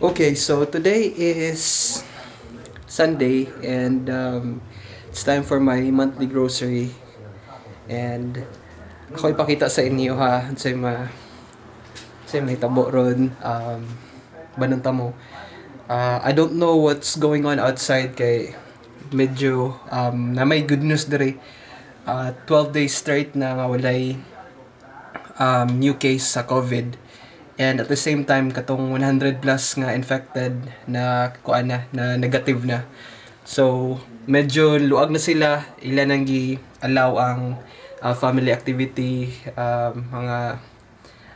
Okay, so today is Sunday and it's time for my monthly grocery. And ako ipakita sa inyo ha, sa mahitabo ron, banunta mo. I don't know what's going on outside kay medyo na may good news diri. 12 days straight na nga walay new case sa COVID. And at the same time, katong 100 plus nga infected na kuan na negative na. So medyo luag na sila, ila nang gi-allow ang family activity, mga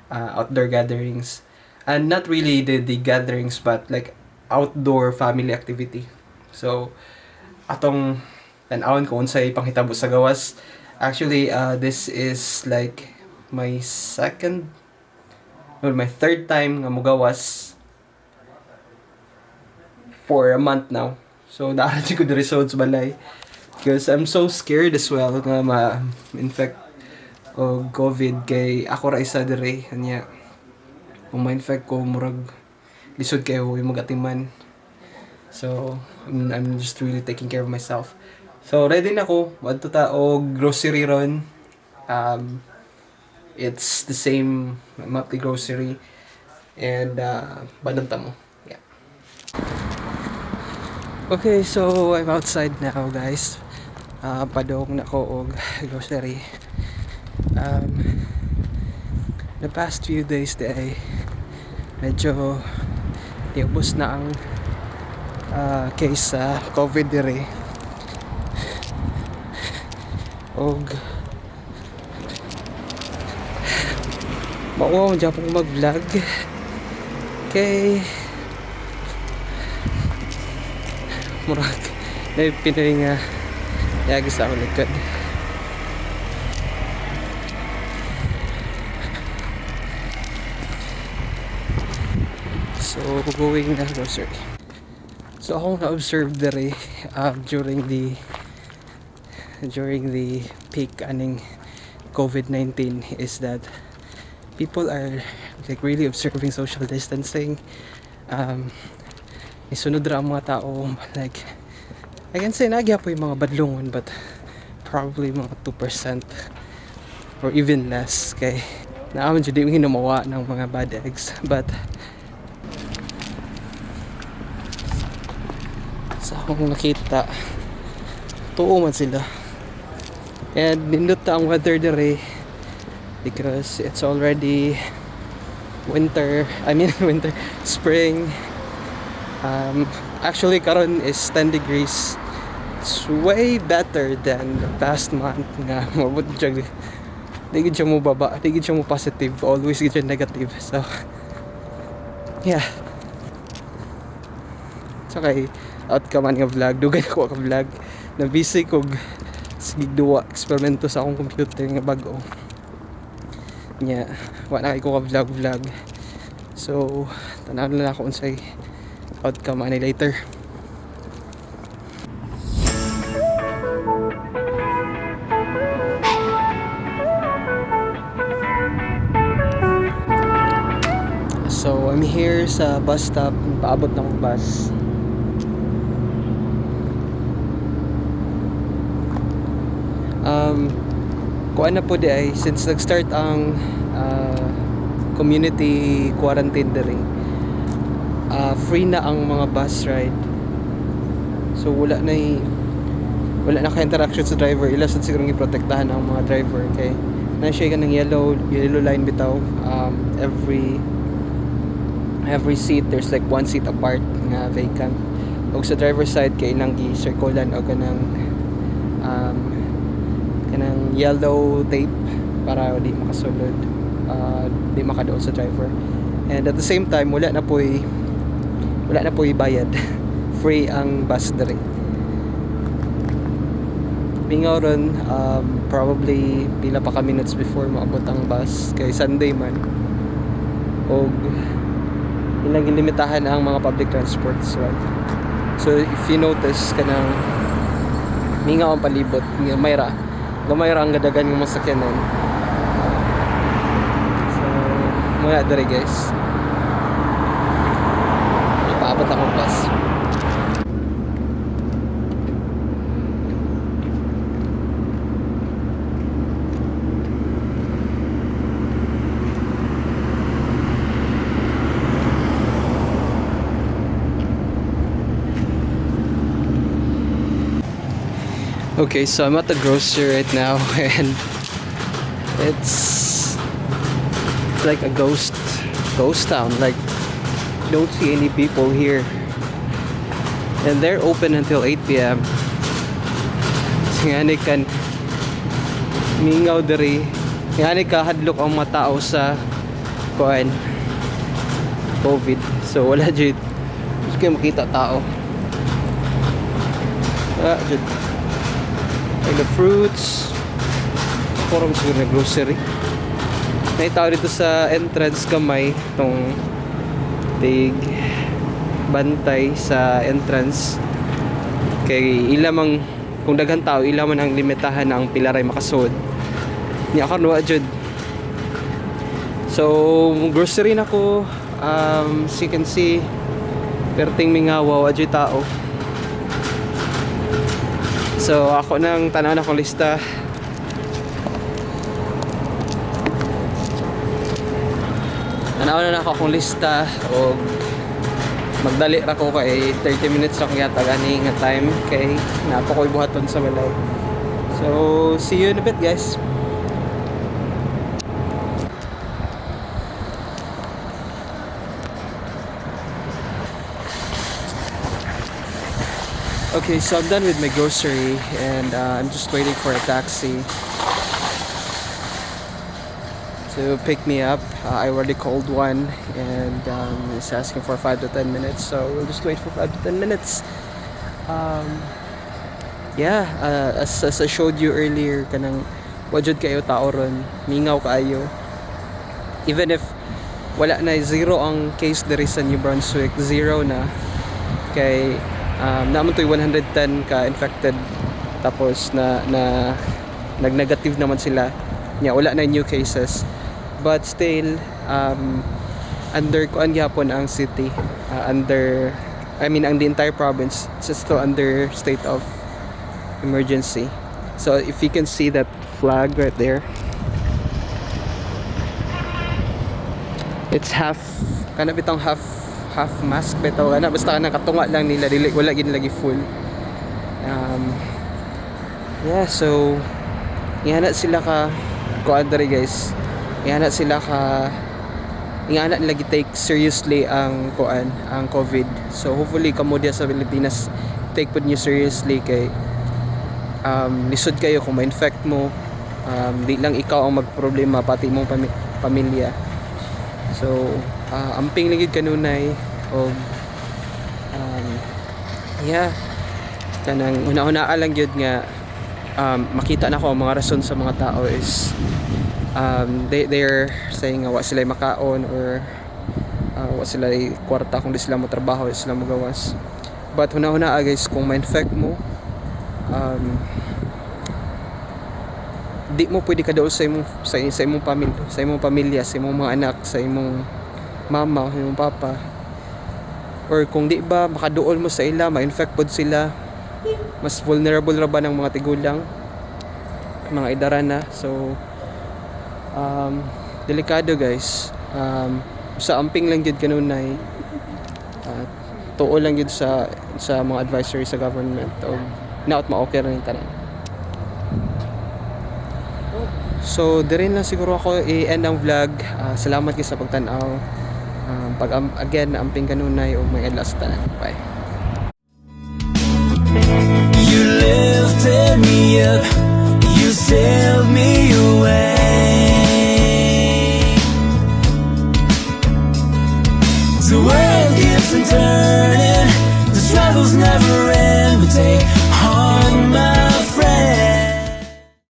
outdoor gatherings. And not really the gatherings, but like outdoor family activity. So atong tan-awon kung unsay panghitabo sa gawas. Actually, this is like my second or my third time nga mugawas for a month now. So naa ra ko diri sa balay because I'm so scared as well nga ma-infect og COVID kay ako ra isa diri, anya kung ma-infect ko, murag lisod kayo magatiman. So I'm just really taking care of myself. So ready na ko, adto ta og grocery ron. It's the same monthly grocery and banunta mo. Yeah. Okay, so I'm outside now, guys. Padong na ko og grocery. The past few days diay medyo niubos na ang case sa COVID dire. Og mauwaw man gyapon ko mag-vlog kay murag na Pinoy nga yagi sa akong likod. So going na grocery. So akong na-observe diri during the peak aning COVID-19 is that people are like really observing social distancing. Isunod ra ang mga tao. Like, I can say naa gyapoy mga badlungon, but probably mga 2% or even less kay naa man jud yung hinumawa ng mga bad eggs. But sa akong nakita, tuo man sila and nindot ta ang weather dire because it's already winter, I mean winter, spring. Actually karon is 10 degrees. It's way better than the past month nga moabot siya, di gid siya mo baba, di gid siya mo positive, always gid siya negative. So yeah, so kay outcome ani nga vlog, dugay ako ka vlog na, busy kog sige duwa eksperimento sa akong computer nga bag-o nya, wa na kay ko ka vlog vlog. So tanaw na lang ako unsay outcome ani later. So I'm here sa bus stop, paabot na akong bus. Kuan na po diay, since nag-start ang community quarantine diri, free na ang mga bus ride. So wala na kay interaction sa driver. Ila sad siguro giprotektahan ang mga driver kay na siya ng yellow yellow line bitaw. Every seat, there's like one seat apart nga vacant, ug sa driver side kay ilang gi-circlean og kanang yellow tape para di makasulod, di makaduol sa driver. And at the same time, wala na po'y bayad, free ang bus diri. Mingaw ron, probably pila pa ka minutes before maabot ang bus kay Sunday man og ilang limitahan ang mga public transports, right? So if you notice, kanang mingaw ang palibot, gamay ra, gamay ra ang gadagan ng mga sakyanan. So muna diri, guys. akong bus. Okay, so I'm at the grocery right now and it's like a ghost town. Like, don't see any people here. And they're open until 8 p.m. Ngani kan mingaw diri. Ngani ka hadlok ang mga tao sa kuan, COVID. So wala jud. Gusto kayo makita tao. Ah, jud. Like the fruits. Puro siguro na grocery. May tao dito sa entrance kamay tong tig bantay sa entrance kay ila mang kung daghan tao, ila man ang limitahan ang pila ray makasud niya. Karon wa jud. So grocery na ko. As you can see, perting mingawa, wa jud tao. So ako nang tanaw na akong lista. Tanaw na nako akong lista o magdali ra ko kay 30 minutes ra akong yata gani nga time kay naa pa ko'y buhaton sa balay. So see you in a bit, guys. Okay, so I'm done with my grocery and I'm just waiting for a taxi to pick me up. I already called one and it's asking for 5 to 10 minutes, so we'll just wait for 5 to 10 minutes. Yeah, as I showed you earlier, kanang wa jud kayo tao ron, mingaw kaayo. Even if wala na, zero ang case diri sa New Brunswick, zero na kay naa man to'y 110 ka infected, tapos na nag-negative naman sila nya, wala na new cases, but still under kuan gyapon ang city, under, I mean, ang the entire province, it's still under state of emergency. So if you can see that flag right there, it's half kana bitong half mask bitaw kana, basta kana katunga lang nila, dili, wala gid lagi full. Yeah, so ingana sila ka kuan diri, guys. Ingana sila ka, ingana nila take seriously ang kuan, ang COVID. So hopefully kamo diya sa Pilipinas, take pud niyo seriously kay lisod kayo kung ma-infect mo. Di lang ikaw ang magproblema, pati imong pamilya. So amping lang gyud kanunay og yeah, kanang una-una lang gyud nga makita na ko ang mga rason sa mga tao is they're saying nga wa sila makaon or wa sila kwarta kung di sila mo trabaho, di sila mo gawas. But huna-huna, guys, kung ma-infect mo, di mo pwede kaduol sa imong pamilya, sa imong mga anak, sa imong mama, sa imong papa, or kung di ba makaduol mo sa ila, ma-infect pod sila. Mas vulnerable ra ba ng mga tigulang, mga idaran na. So delikado, guys. Sa amping lang gyud kanunay, tuo lang gyud sa mga advisory sa government og naot ma-okay ra ning tanan. So diri lang siguro ako i-end ang vlog. Ah, salamat kay sa pagtan-aw. Pag again, amping kanunay ug may adlaw sa tanan. Bye. You lifted me up, you sailed me away. The world keeps on turning, the struggles never end. But take heart, my